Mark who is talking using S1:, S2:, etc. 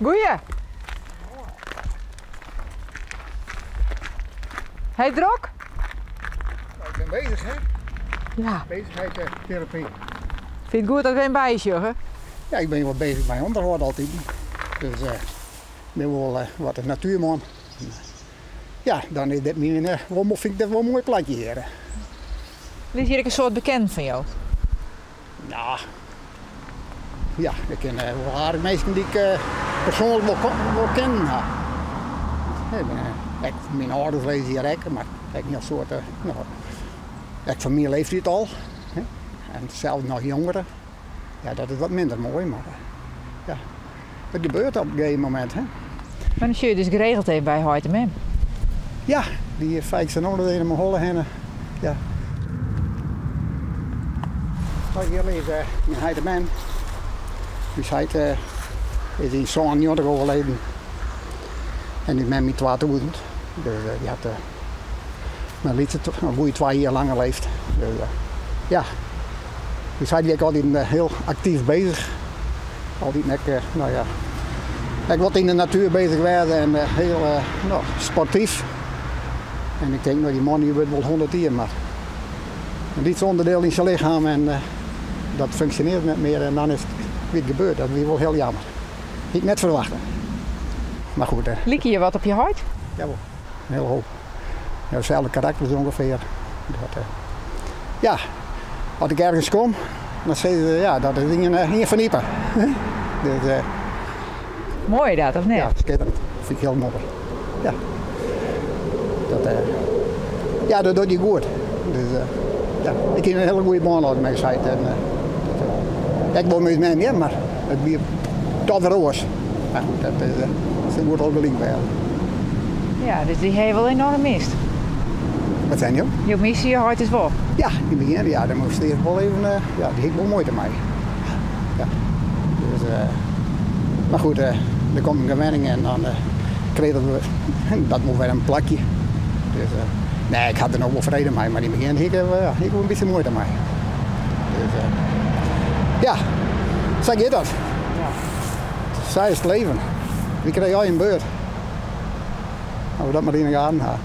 S1: Goeie! Hey, drok?
S2: Ik ben bezig, hè?
S1: Ja.
S2: Bezigheidstherapie.
S1: Vind je het goed dat we hem bij je
S2: Ja, ik ben wel bezig met onderhoud altijd. Dus ik ben wel wat een natuurman. Ja, dan is dit mijn, wel, vind ik dit wel een mooi plekje hier. Hè.
S1: Is hier een soort bekend van jou?
S2: Nou, ja, ik ken wel aardig mensen die ik persoonlijk wel kennen. Ja. Ik, mijn ouders lezen hier ook, maar ik een soort, nou, ik van mij leeft het al. Hè. En zelfs nog jongeren. Ja, dat is wat minder mooi, maar ja, het gebeurt op een gegeven moment. Hè.
S1: Maar dan zul je dus geregeld even bij Hart en Mem.
S2: Ja, die fijk zijn nog in mijn holle heen. Ja. Hier leeft mijn heit en mem. Dus hij is in zo'n jaar overleden. En ik ben in 2000. Dus die had mijn liedje een goede 2 jaar langer leefd. Dus, ja. Dus hij is altijd heel actief bezig. Altijd met, nou ja, ik wat in de natuur bezig werd en heel nou, sportief. En ik denk, nou, die man die wordt wel 100 jaar, maar een iets onderdeel in zijn lichaam en dat functioneert niet meer en dan is het weer gebeurd. Dat is wel heel jammer. Ik net verwachten. Maar goed.
S1: Liek je wat op je hart?
S2: Jawel, een hele hoop. Ja, hetzelfde karakter is ongeveer. Dat, ja, als ik ergens kom, dan zeggen ze, ja, dat is een van Ieper. Dus,
S1: mooi dat, of niet?
S2: Ja, schitterend. Dat vind ik heel mooi. Ja. Dat, ja, dat doet je goed. Dus, ja, ik heb een hele goede baan uit mijn site. En, ik woon met mij meer, maar het bier tot roos. Maar goed, dat is wordt al gelijk bij.
S1: Ja, dus die heeft wel enorm mist.
S2: Wat zijn die?
S1: Je mist je hart is wel.
S2: Ja, in het begin, ja, dan moest ik wel even, ja, die heeft wel moeite mee. Ja. Dus, maar goed, er komt een gewenning en dan kreeg dat, dat moet weer een plakje. Dus, nee, ik had er nog wel vrede mee, maar in het begin had ik, ja, ik wel een beetje moeite mee. Dus, ja, zo gaat dat.
S1: Ja.
S2: Zij is het leven. We krijgen al een beurt. Als we dat maar in de gaten houden.